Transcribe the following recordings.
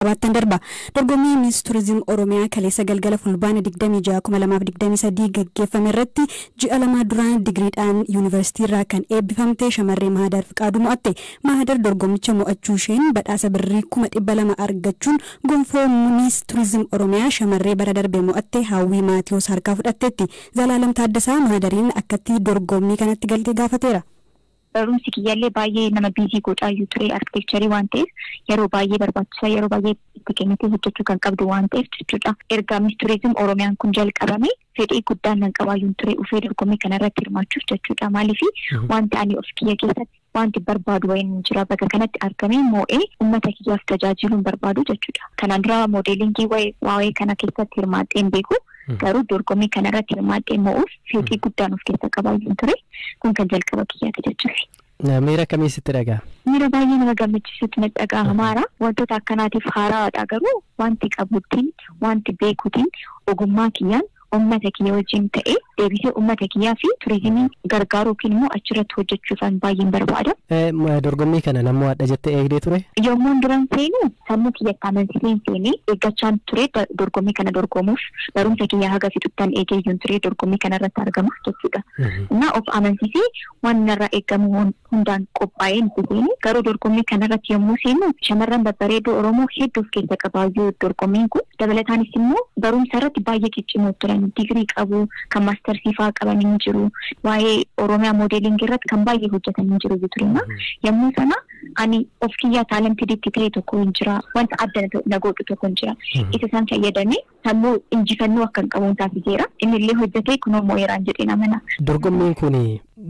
Baattan darba dorgommii Miss Tourism Oromiyaa kaleessa galgala Fulbaana 26,2023 gaggeeffame irratti ji'a 2 duraan digiriidhaan yuunivarsiitii irraa kan eebbifamte shamarree Mahadar Fiqaaduu mo'atte. Mahadar dorgommicha mo'achuu isheen badhaasa birrii 200,000 argachuun gonfoo Miss Tourism Oromiyaa shamarree bara darbe mo'atte Hawwii Maatiyoos harkaa fudhatteetti. Zalaalam Taaddasaa Mahadariin akkatti dorgommii kanatti galtee gaafateera. Barumsi kiyyaallee baay'ee nama busy godhaayyuu ture, architecture waan ta'eef yeroo baay'ee barbaachisaa, yeroo baay'ee itti kennitee hojjechuu kan qabdu waan ta'eef jechuudha. Erga Miss Tourism Oromiyaan kun jalqabame fedhii guddaan nan qabaayyuu ture dhufee dorgommii kanarratti hirmaachuuf jechuudha. Maaliif, wanti ani of kiyya keessatti wanti barbaadu wayiin jira, bakka kanatti argamee moo'ee uummata kiyyaaf tajaajiluun barbaadu jechuudha. Kanaan dura modeling waa'ee kana keessatti hirmaadhee hin beeku. Garuu dorgommii kanarratti hirmaadhee moo'uuf fedhii guddaan of keessa qabaayyuu ture. Kun kan jalqaba kiyyaati jechuudha. Miira akkamii sitti dhaga'a? Miira baay'ee nama gammachiisutu natti dhaga'amaara. Wantoota akkanaatiif haaraadha, garuu wanti qabuutiin, wanti beekuutiin, ogummaa kiyyaan uummata kiyya wajjin ta'ee deebisee uummata kiyyaa fi turizimii gargaaruu yookiin immoo achirratti hojjechuufan baay'een barbaada. Dorgommii kana nan mo'adha jettee eegdee ture? Yommuun duran seenu sammuu kiyyatti amansiiseen seenee eeggachaan ture. Dorgommii kana dorgomuuf barumsa kiyya haga fixuttan eegeeyyuun ture dorgommii kana irratti argamuuf jechuudha. Innaa of amansiisee waan narraa eegamu hundaan qophaa'ee itti seene. Garuu dorgommii kana irratti yommuu seenu shamarran babbareedoo Oromoo hedduu of keessa qabaayyuu dorgommiin kun. Dabalataanis immoo barumsa irratti baay'ee ciccimoo turan, digirii qabu, kan masters fa'aa qaban hin jiru, waa'ee Oromiyaa modeling irratti kan baay'ee hojjetan hin jiru turina. Yommuu sana ani of kiyyaa talented itti ta'e tokko hin jira, wanta adda na godhu tokko hin jira, isa san fayyadamee sammuu injifannoo akka hin qabuun taasiseera. Innillee hojjetee kunoo moo'eeraan jedhee namana. Dorgommiin kun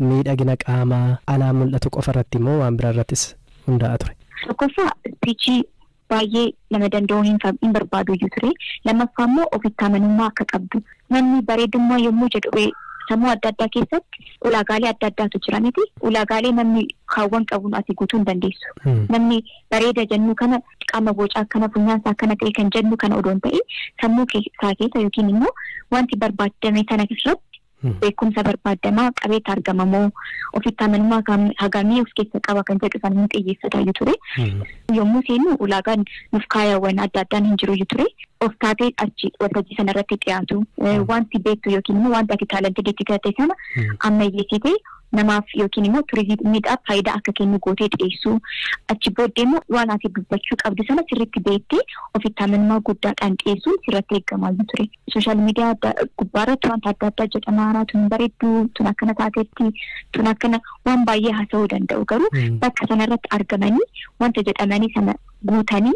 miidhagina qaamaa alaa mul'atu qofa irratti immoo waan biraa irrattis hundaa'a ture? Tokkoffaa, speech baay'ee nama danda'u hin barbaadu iyyuu ture. Lammaffaa immoo ofitti amanummaa akka qabdu. Namni bareedummaa yommuu jedhu sammuu adda addaa keessatti ulaagaalee adda addaatu jira miti. Ulaagaalee namni kaawwan qabuun ati guutuu hin dandeessu. Namni bareeda jennu kana qaama bocaa akkana, funyaansaa akkana ta'e kan jennu kana odoo hin ta'in, sammuu isaa keessa yookiin immoo wanti barbaadame sana irratti beekumsa barbaadamaa qabeetti argamamoo, ofitti amanummaa hagamii of keessa qaba kan jedhu sana hin xiyyeeffata ture. Yommuu seenu ulaagaan nuuf kaayawwan adda addaan hin jiru ture. Of taatee achi waltajjii sana irratti dhiyaatu, wanti beektu yookiin immoo wanti ati talented itti ta'e sana ammayyeessitee namaaf yookiin immoo turizimiidhaaf faayidaa akka kennu gootee dhiyeessuu, achi booddee immoo waan ati dubbachuu qabdu sana sirriitti beektee ofitti amanummaa guddaadhaan dhiyeessuun sirratti eegamaa ture. Social media gubbaarratti wanta adda addaa jedhama, tun bareedduu, tun akkana taatetti, tun akkana, waan baay'ee haasa'uu danda'u, garuu bakka sanarratti argamanii wanta jedhamanii sana guutanii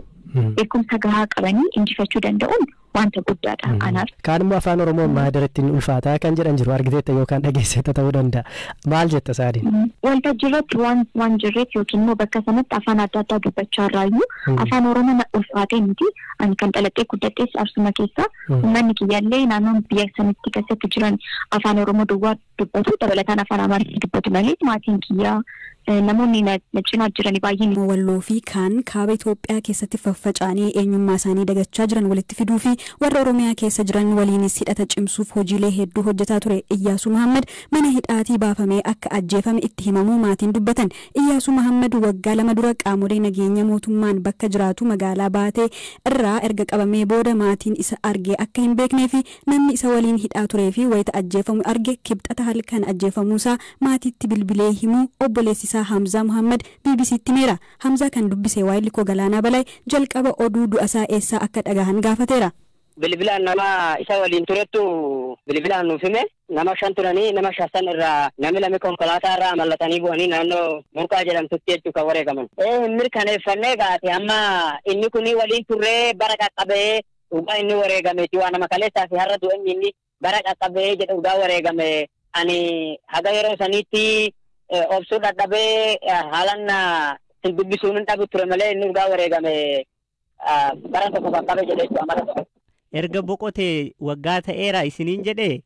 beekumsa gahaa qabanii injifachuu danda'uun wanta guddaadha anaaf. Kaan immoo afaan Oromoo Maadaritti ulfaataa kan jedhan jiru, argiteetta yookaan dhageessetta ta'uu danda'a. Maal jetta saadiin? Waltajjii irratti waan jirreef yookiin immoo bakka sanatti afaan adda addaa dubbachaa irraayyuu afaan Oromoo na ulfaatee miti. Ani kan dhaladhee guddadhees Arsuma keessa. Uummanni kiyyaallee naannoon biyya sanatti keessatti jiran afaan Oromoo duwwaa dubbatu, dabalataan afaan Amaariffaa dubbatu malee maatiin kiyyaa, namoonni na cinaa jiran baay'een. Walloo fi kaan kaaba Itoophiyaa keessatti faffaca'anii eenyummaa isaanii dagachaa jiran walitti fiduu fi warra Oromiyaa keessa jiran waliinis hidhata cimsuuf hojiilee hedduu hojjetaa ture. Iyyaasuu Mahammad mana hidhaatii baafamee akka ajjeefame itti himamuu maatiin dubbatan. Iyyaasuu Mahammad waggaa 2 dura qaamolee nageenya mootummaan bakka jiraatu magaalaa Baatee irraa erga qabamee booda maatiin isa argee akka hin beeknee fi namni isa waliin hidhaa turee fi wayita ajjeefamu arge Kibxata halkan ajjeefamuusaa maatiitti bilbilee himuu obboleessisaa Hamzaa Muhammad BBCtti himeera. Hamzaa kan dubbise waayilli koo Galaanaa Balay jalqaba oduu du'asaa eessaa akka dhagahan gaafateera. Bilbilaan nama isa waliin turettu bilbilaan nuuf hime. Nama shan turanii, nama shan irraa namni lami konkolaataa irraa mallatanii bu'anii naannoo Burqaa jedhamtutti jechuu kan wareegaman. Ee, hin mirkaneeffannee gaate. Amma inni kuni waliin turree bara qaqqabee dhugaa inni wareegameeti, waan nama kaleessaa fi har'a du'e inni bara qaqqabee jedhu dhugaa wareegame. Ani haga yeroo saniitti obsuu dadhabee haalan dubbisuun hin dhabu ture malee inni dhugaa wareegame bara tokko qaqqabe jedhe jechuudha, amata tokko. Erga boqotee waggaa ta'eera isiniin jedhee?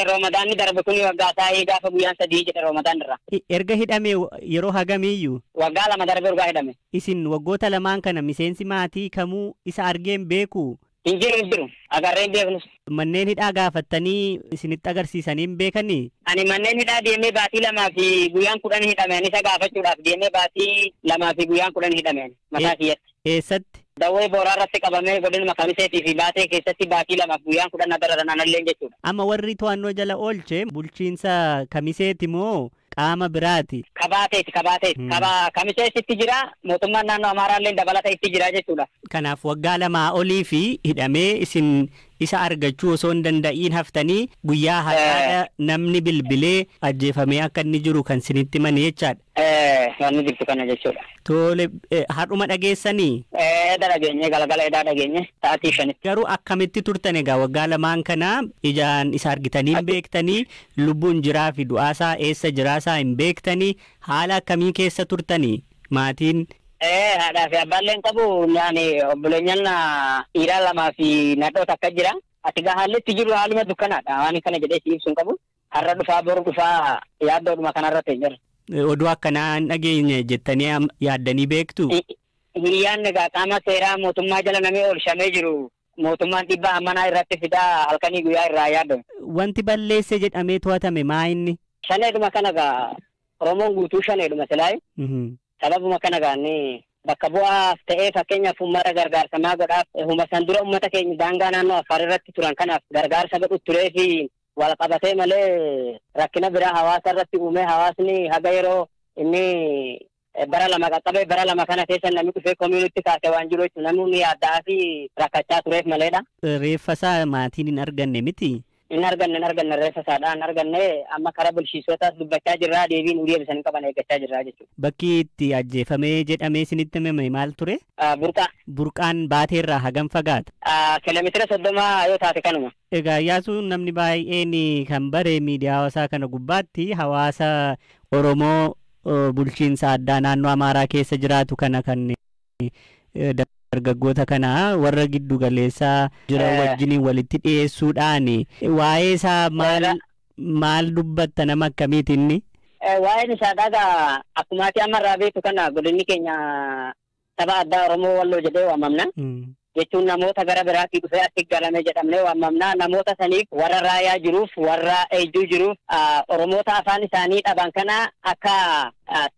Roomadaanni darbe kuni waggaa taa'ee gaafa guyyaan 3 jedhe roomadaan irra. Erga hidhame yeroo hagamiiyyuu? Waggaa 2 darbe ergaa hidhame. Isin waggoota lamaan kana miseensi maatii kamuu isa argeen beeku? Hin jiru, hin jiru. Agarree hin beeknus. Manneen hidhaa gaafattanii isinitti agarsiisanii hin beekanii? Ani manneen hidhaa deemee baatii 2 fi guyyaan 10 hidhame. Ani isa gaafachuudhaaf deemee baatii 2 fi guyyaan 10 hidhame mataa kiyyatti. Eessatti? Dawwee Booraa irratti qabamee godinuma Kamiseetii fi Baatee keessatti baatii 2 guyyaan 10 dararan analleen jechuudha. Amma warri to'annoo jala oolche bulchiinsa Kamiseeti moo qaama biraati? Kabaateeti kabaateeti. Kamiseesitti jira, mootummaan naannoo Amaaraallee dabalata itti jira jechuudha. Kanaaf waggaa 2 olii fi hidhamee isin isa argachuu osoo hin danda'iin haftanii guyyaa har'aadha namni bilbilee ajjeefamee akka inni jiru kan isinitti himani jechaadha. Wanni jirtu kana jechuudha. Tole, har'uma dhageessanii? Edda dhageenye, galgala edaa dhageenye sa'aatii 5. Garuu akkamitti turtan egaa waggaa 2 kana ijaan isa argitanii hin beektanii, lubbuun jiraa fi du'aasaa eessa jiraasaa hin beektanii, haala akkamii keessa turtanii maatiin? Haadhaa fi abbaallee hin qabu, ani obboleenyaan dhiiraa 2 fi nadhoota akka jira. Ati gaa haalli itti jiru haaluma dukkanaadha. Waan kana jedhee si ibsu hin qabu. Har'a dhufaa boru dhufaa yaaddoodhuma kanarratti hin jiru. Oduu akkanaa hin dhageenye jettanii yaaddanii beektu? Hiriyyaan egaa qaama seeraa mootummaa jala namee oolchamee jiru mootummaan dhiibbaa ammanaa irratti fidaa halkanii guyyaa irraa yaadamu. Wanti balleesse jedhamee to'atame maa inni? Shaneedhuma kana gaa Oromoon guutuu shaneedhuma silaayi. Sababuma kana gaa inni bakka bu'aaf ta'ee fakkeenyaaf uummata gargaarsamaa godhaaf huma san dura uummata keenya daangaa naannoo Affaar irratti turan kanaaf gargaarsa godhu turee fi wal qabatee malee rakkina biraa hawaasa irratti uumee hawaasni haga yeroo inni bara 2 qaqqabee bara 2 kana keessa namni dhufee koominiitti kaasee waan jiru jechuudha. Namni yaaddaa fi rakkachaa tureef maleedha. Reeffa isaa maatiin hin arganne miti? Hin arganne reeffa isaadha hin arganne. Amma karaa bulchiisotaas dubbachaa jirraa, deebiin urii eebbisan qaban eeggachaa jirraa jechuudha. Bakki itti ajjeefamee jedhamee isinitti himame maal ture? Burqaa. Burqaan Baateerraa hagam fagaata? Kiiloomeetira 30 yoo taate kanuma. Egaa Iyyaasuun namni baay'een kan bare miidiyaa hawaasaa kana gubbaatti hawaasa Oromoo bulchiinsa addaa naannoo Amaaraa keessa jiraatu kana kan dargaggoota kana warra giddu galeessaa jiran wajjiniin walitti dhiyeessuudhaan waa'ee isaa maal dubbatta, nama akkamiiti inni? Waa'een isaa dhagaa akkuma ati ammarraa beektu kana godinni keenya saba addaa Oromoo Walloo jedhee waamamna. Jechuun namoota gara biraatii dhufee asitti galame jedhamnee waamamna. Namoota saniif warra raayaa jiruuf warra ejjuu jiruuf Oromoota afaan isaanii dhaban kana akka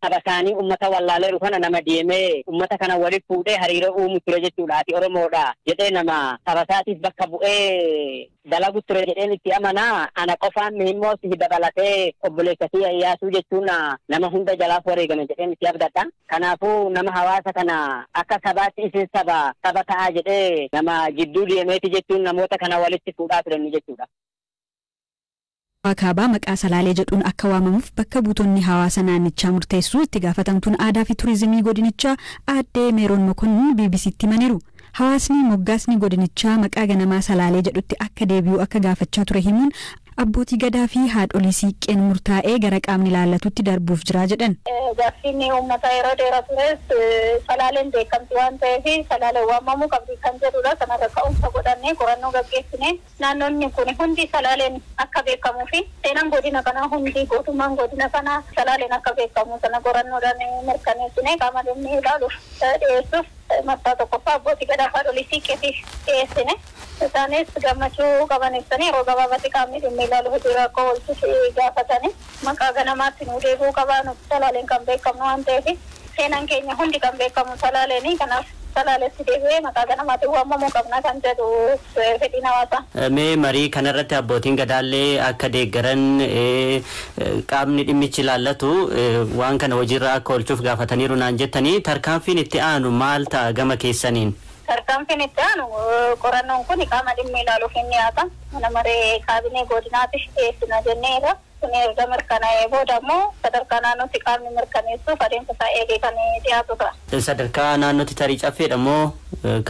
saba isaanii uummata wallaaleeru kana nama deemee uummata kana walitti fuudhee hariiroo uumu ture jechuudha. Ati Oromoodha jedhee nama saba isaatiif bakka bu'ee dalagu ture jedheen itti amanaa. Ana qofaan immoo si dabalatee obboleessa kiyya Iyyaasuu jechuun nama hunda jalaaf wareegame jedheen itti abdadha. Kanaafuu nama hawaasa kana akka sabaatti isin saba ta'aa jedhee nama jidduu deemeeti jechuun namoota kana walitti fuudhaa turan jechuudha. Kaabaa maqaa Salaalee jedhuun akka waamamuuf bakka buutonni hawaasa naannichaa murteessuu itti gaafatamtuun aadaa fi turizimii godinichaa aaddee Meeroon Mokonnin BBCtti himaniiru. Hawaasni moggaasni godinichaa maqaa ganamaa Salaalee jedhutti akka deebi'u akka gaafachaa ture himuun abbootii gadaa fi haadholii siiqqeen murtaa'ee gara qaamni ilaallatutti darbuuf jira jedhan. Gaaffiin uummata yeroo dheeraa tures Salaaleen beekamti waan ta'eef Salaaleen waamamuu qabdi kan jedhudha. Kanarra ka'umsa godhannee qorannoo gaggeessine naannoonni kun hundi Salaaleen akka beekamuu fi seenaan godina kanaa hundi gootummaan godina kanaa Salaaleen akka beekamu sana qorannoodhaan mirkaneessine qaama dhimmi ilaaluuf dhiyeessuuf marsaa tokkoffaa abbootii gadaa fi haadholii siiqqeetiif dhiyeessine. Isaanis gammachuu qaban ibsanii yeroo gabaabaatti qaamni dhimmi ilaalu hojiirra akka oolchuuf gaafatanii maqaa ganamaatti nu deebi'uu qabaa, nuti Salaaleen kan beekamnu waan ta'eef seenaan keenya hundi kan beekamu Salaaleeni, kanaaf Salaaleetti deebi'ee maqaa ganamaatti waamamuu qabna kan jedhu fedhiin hawaasaa. Mee marii kanarratti abbootiin gadaallee akka deeggaran qaamni dhimmichi ilaallatu waan kana hojiirra akka oolchuuf gaafataniiru naan jettanii, tarkaanfiin itti aanu maal ta'a gama keessaniin? Tarkaanfiin itti aanu qorannoon kun qaama dhimmi ilaaluuf hin dhiyaata. Mana maree kaabinee godinaatiif dhiyeessina jenneerra. Kun erga mirkanaa'ee booda immoo sadarkaa naannootti qaamni mirkaneessuuf adeemsa isaa eegee kan dhiyaatu ta'a. Sadarkaa naannootti tarii caffeedha moo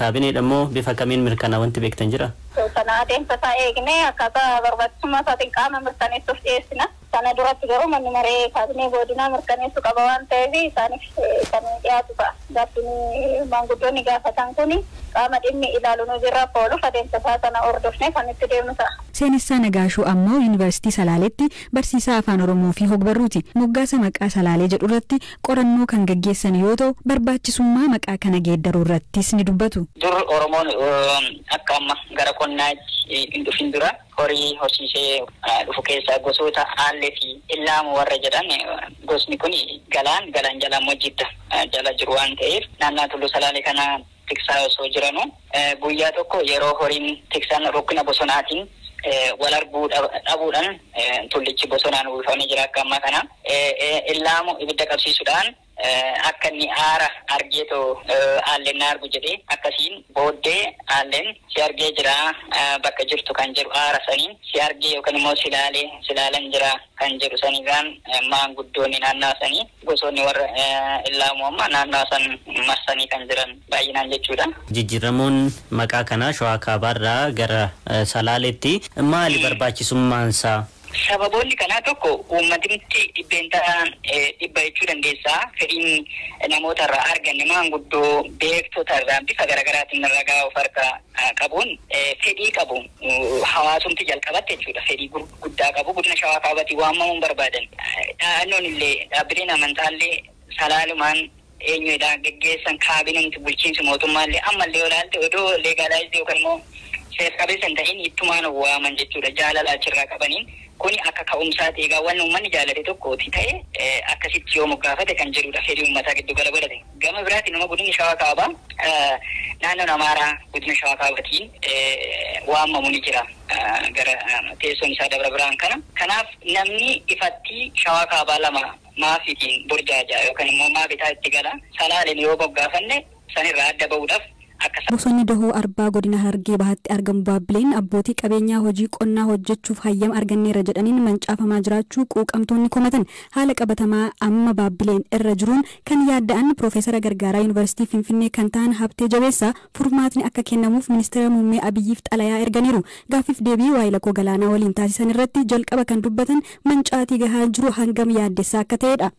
kaabineedha moo bifa kamiin mirkanaa wanti beektan jira? Sana adeemsa isaa eegnee akkaataa barbaachisummaa isaatiin qaama mirkaneessuuf dhiyeessina. Sana duratti garuu manni maree kaabinee godinaa mirkaneessuu qaba waan ta'eef isaaniif kan dhiyaatu ta'a. Gaaffiin maanguddoonni gaafatan kun qaama dhimmi ilaalu nu jirra akka ooluuf adeemsa isaa sana hordofnee kan itti deemnu ta'a. Seenessaa Nagaashuu ammoo Yuunivarsiitii Salaaleetti barsiisaa Afaan Oromoo fi Hogbarruuti. Moggaasa maqaa Salaalee jedhu irratti qorannoo kan gaggeessan yoo ta'u barbaachisummaa maqaa kana geeddaruu irrattis ni dubbatu. Dur Oromoon akka amma gara qonnaatti hin dhufin dura horii horsiisee dhufu keessaa gosoota aallee fi illaamu warra jedhan gosni kun galaan galaan jala immoo jidda jala jiru waan ta'eef naannoo Tulluu Salaalee kana tiksaa osoo jiranu guyyaa tokko yeroo horiin tiksan rukkina bosonaatiin wal arguu dhabuudhaan tullichi bosonaan uwwifamee jira akka ammaa kana. Illaamu ibidda qabsiisuudhaan akka inni aara argeetoo aalleen na argu jedhee akkasiin booddee aalleen si argee jira bakka jirtu kan jedhu aara saniin si argee yookaan immoo si ilaalee si ilaalan jira kan jedhu saniirraan maanguddoonni naannawaa sanii gosoonni warra illaamu amma naannawaa san marsanii kan jiran baay'inaan jechuudha. Jijjiiramuun maqaa kanaa Shawaa Kaabaarraa gara Salaaleetti maali barbaachisummaansaa? Sababoonni kanaa tokko uummatni 100% jechuu dandeessaa fedhiin namoota irraa arganne maanguddoo beektota irraa bifa garaagaraatiin ragaa of harkaa qabuun fedhii qabu hawaasumti jalqabatte jechuudha. Fedhii guddaa qabu godina Shawaa Kaabaatiin waamamuun barbaadan. Naannoon illee dhaabbileen amantaallee salaalumaan eenyudha geggeessan kaabinumti bulchiinsi mootummaallee ammallee olaalte odoo leegaalaayizii yookaan immoo seera qabeessa hin ta'in ittumaan waaman jechuudha jaalala achirraa qabaniin. Kuni akka ka'umsaati egaa waan uummanni jaalate tokkooti ta'e akkasitti yoo moggaafate kan jedhudha fedhii uummataa giddu gala godhate. Gama biraatiin nama godina Shawaa Kaabaa naannoon Amaaraa godina Shawaa Kaabaatiin waamamu ni jira gara teessoon isaa Dabra Birhaan kana. Kanaaf namni ifatti Shawaa Kaabaa lama maafiitiin borjaaja yookaan immoo maafitaa itti gala Salaaleen yoo moggaafanne sanirraa adda bahuudhaaf. Bosonni Dahoo Arbaa godina Harargee Bahaatti argamu Baabbileen abbootii qabeenyaa hojii qonnaa hojjechuuf hayyama arganneerra jedhaniin mancaafamaa jiraachuu quuqamtoonni komatan. Haala qabatamaa amma Baabbileen irra jiruun kan yaadda'an Piroofeesara Gargaaraa Yuunivarsiitii Finfinnee kan ta'an Habtee Jabeessaa furmaatni akka kennamuuf ministeera muummee Abiyyiif xalayaa erganiiru. Gaaffiif deebii waayilakoo galaanaa waliin taasisan irratti jalqaba kan dubbatan mancaatii gahaa jiru hangam yaaddessaa akka ta'edha.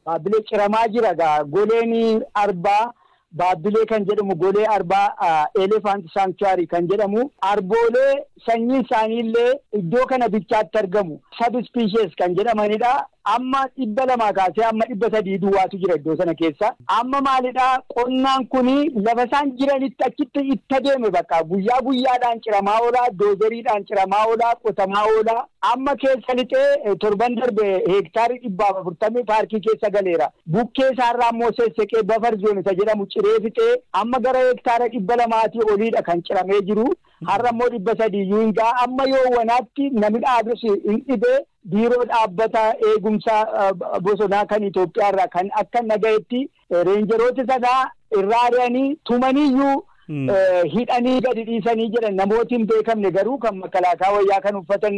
Baabbilee ciramaa jira goleen arbaa Baabbilee kan jedhamu golee arbaa Elephant Sanctuary kan jedhamu arboolee sanyii isaaniillee iddoo kana bichaatti argamu sub species kan jedhamanidha. Amma 200 kaasee amma 300 duwwaatu jira iddoo sana keessa. Amma maalidha qonnaan kuni lafa isaan jiranitti achitti itti adeeme bakka guyyaa guyyaadhaan ciramaa oolaa, doozeriidhaan ciramaa oolaa, qotamaa oolaa. Amma keessa lixee torban darbe heektaarii 140 paarkii keessa galeera. Bukkee isaarraa immoo sesseqee bafar zoon isa jedhamu ciree fixee amma gara heektaara 200 oliidha kan ciramee jiru. Har'a immoo 300 iyyuu hin ga'a. Amma yoo wanaatti namni dhaabus hin dhibee biiroo dhaabbata eegumsa bosonaa kan Itoophiyaa irraa kan akka nagayetti reenjeroota sanaa irraa ari'anii tumaniyyuu hidhanii gadi dhiisanii jedhan namooti hin beekamne garuu kan makalaakaa wayyaa kan uffatan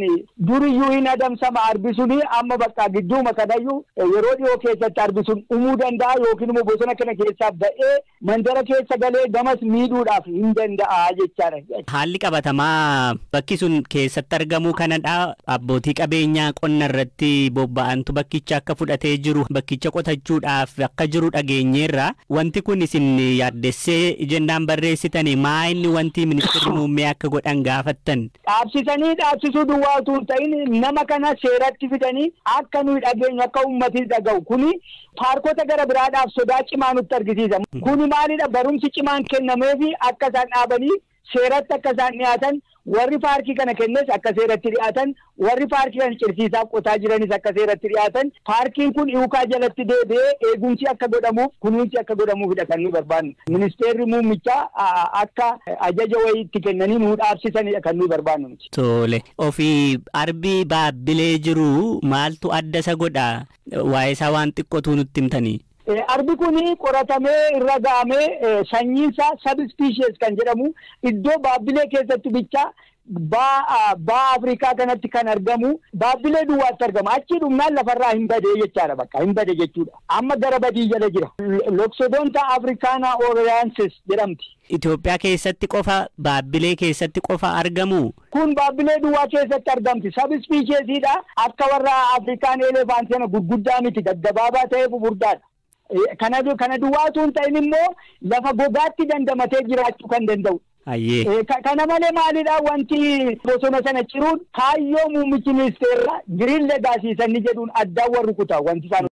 duriyyuu hin adamsama arbi suni amma bakka gidduuma kanayyuu yeroo dhiyoo keessatti arbi sun dhumuu danda'a yookiin immoo bosona kana keessaa ba'ee mandara keessa galee gamas miidhuudhaaf hin danda'a jechaadha. Haalli qabatamaa bakki sun keessatti argamu kanadha. Abbootii qabeenyaa qonna irratti bobba'antu bakkicha akka fudhatee jiru bakkicha qotachuudhaaf akka jiru dhageenyeerra. Wanti kun isin yaaddessee jennaan barreessitanii maa inni wanti ministeerri muummee akka godhan gaafattan? Dhaabsisanii dhaabsisuu duwwaa utuu hin ta'in nama kana seeratti fidanii akka nuyi dhageenyu akka uummatni dhaga'u kuni paarkota gara biraadhaaf sodaa cimaa nutti argisiisa. Kuni maalidha barumsi cimaan kennameefi akka isaan dhaabanii seeratti akka isaan dhiyaatan warri paarkii kana kennes akka seeratti dhiyaatan warri paarkii kana cirsiisaaf qotaa jiranis akka seeratti dhiyaatan paarkiin kun hiukaa jalatti deebi'ee eegumsi akka godhamuuf kunuunsi akka godhamuufidha kan nu barbaannu. Ministeerri muummichaa akka ajaja wayiitti kennanii nu dhaabsisanidha kan nu barbaannu. Tole ofii arbi Baabbilee jiru maaltu adda isa godha? Waa'ee isaa waan xiqqootu nutti himtanii? Arbi kuni qoratamee irra ga'amee sanyiinsaa sub species kan jedhamu iddoo Baabbilee keessatti bichaa ba'a Afrikaa kanatti kan argamu Baabbilee duwwaatti argama. Achi dhumnaan lafarraa hin badee jechaadha bakka hin bade jechuudha. Amma gara badii jala jira. Loxodonta africana oriensis jedhamti. Itoophiyaa keessatti qofa Baabbilee keessatti qofa argamu. Kun Baabbilee duwwaa keessatti argamti. Sub speciesiidha. Akka warra Afrikaan elephant sana gurguddaa miti gaggabaabaa ta'ee gurguddaadha. Kana duwwaatu hin ta'in immoo lafa gogaatti dandamatee jiraachuu kan danda'u. Kana malee maalidha wanti bosona sana ciruun kaayyoo muummichi ministeeraa Green Legacy sanni jedhuun addaan warri kutaa wanti isaan